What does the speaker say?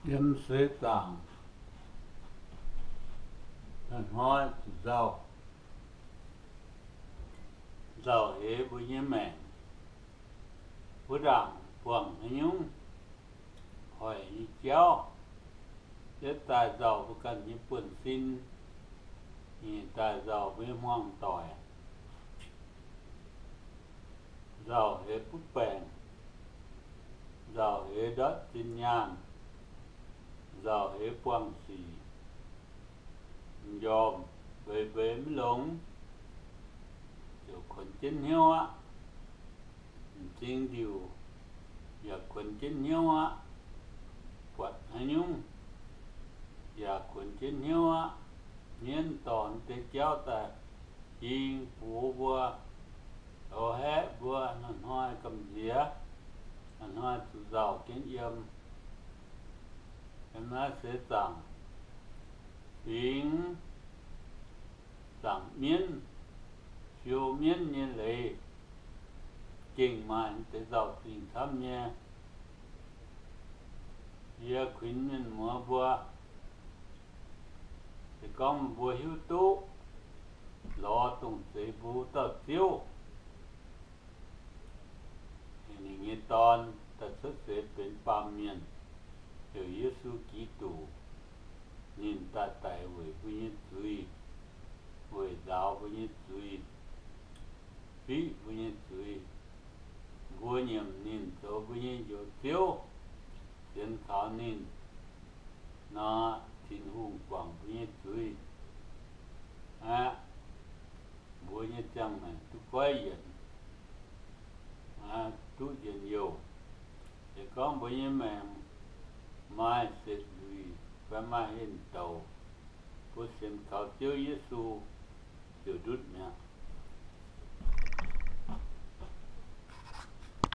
Yiem seix zaangc hnoi zuqc nzauh, nzauh heix mbuo nyei maengc. Wuov ndaangc buangh haaix nyungc hoic nyei jauv, yietv daaih nzauh mbuo ganh nyei buonv-sin, nyeic daaih nzauh mbuo nyei hmuangv-doic, nzauh heix butv baengc, nzauh heix ndortv zinh nyaanh, nzauh heix buangh sic, m'njormh mbeix mbeix maiv longx, ziouc kuonx jienv hnyouv aqv. M'zing ndiuc yaac kuonx jienv hnyouv aqv. Buatc haaix nyungc yaac kuonx jienv hnyouv aqv. Mienv dorh deix jauv daaih hing buoz mbuo, oix haeqv mbuo. Hnoi-hnoi gamh nziex, hnoi-hnoi zuqc nzauh jienv yiem. Yiem naaiv seix zaangc fingx, zaangc mienv, fiou mienv nyei leiz, gengh maaih deix nzauh zingh camv nyei. Yie kuinx mienh muoz mbuo, se gorngv mbuo hiuv duqv lorz dongh zeix mbuo dauh Ziouv, ninh nyei Dorn, daaih cuotv seix benx baamh mienh, heuc Yesu Giduc. Ninh daaih daic weic mbuo nyei zuiz, weic nzaaux mbuo nyei zuiz, fiqv mbuo nyei zuiz. Mbuo nyiemc ninh zoux mbuo nyei Njoux Ziouv, sienx kaux ninh nor, Tin-Hungh guangc mbuo nyei zuiz aqv. Mbuo nyei ziangh maengc duqv goiv yienc, duqv njien-youh. Se gorngv mbuo nyei maengc maaih setv luic fai maaih henh douc, mbuo sienx kaux Ziouv Yesu ziouc ndutv mi'aqv.